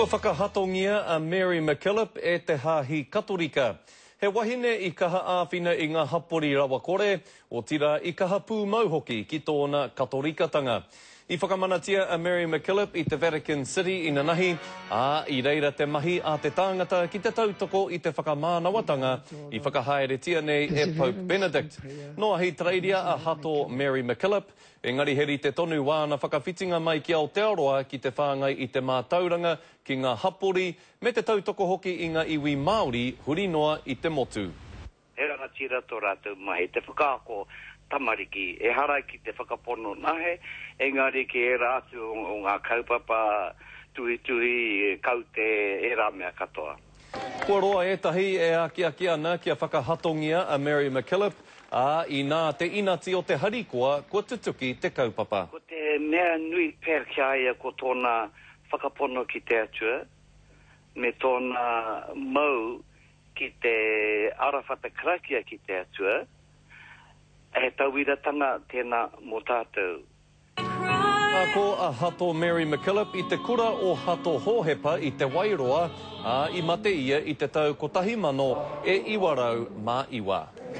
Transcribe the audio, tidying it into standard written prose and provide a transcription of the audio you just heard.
Kua whakahatongia a Mary MacKillop e te Hāhi Katorika. He wahine i kaha āwhina i ngā hapori rawakore, otirā i kaha pūmau hoki ki tōna Katorikatanga. I whakamanatia a Mary MacKillop i te Vatican City inanahi, ā, i reira te mahi a te tāngata ki te tautoko i te whakamānawatanga i whakahaeretia nei e Pope Benedict. Nō Ahitereiria a Hato Mary MacKillop, engari he rite tonu wāna whakawhitinga mai ki Aotearoa ki te whāngai i te mātauranga ki ngā hapori me te tautoko hoki i ngā iwi Māori huri noa i te motu. He rangatira tō rātou mahi te whakaako tamariki, ehara ki te whakapono nahe, engari ki ērā atu o ngā kaupapa tuhituhi, kaute, ērā mea katoa. Kua roa ētahi e akiaki ana kia whakahatongia a Mary MacKillop, ā, inā te inati o te harikoa kua tutuki te kaupapa. Ko te mea nui pea ki a ia ko tōna whakapono ki te Atua, me tōna mau ki te arawhata karakia ki te Atua, he tauiratanga tēnā mō tātou. Ka ako a Hato Mary MacKillop i te kura o Hato Hōhepa i Te Wairoa, ā, i mate ia i te tau 1909.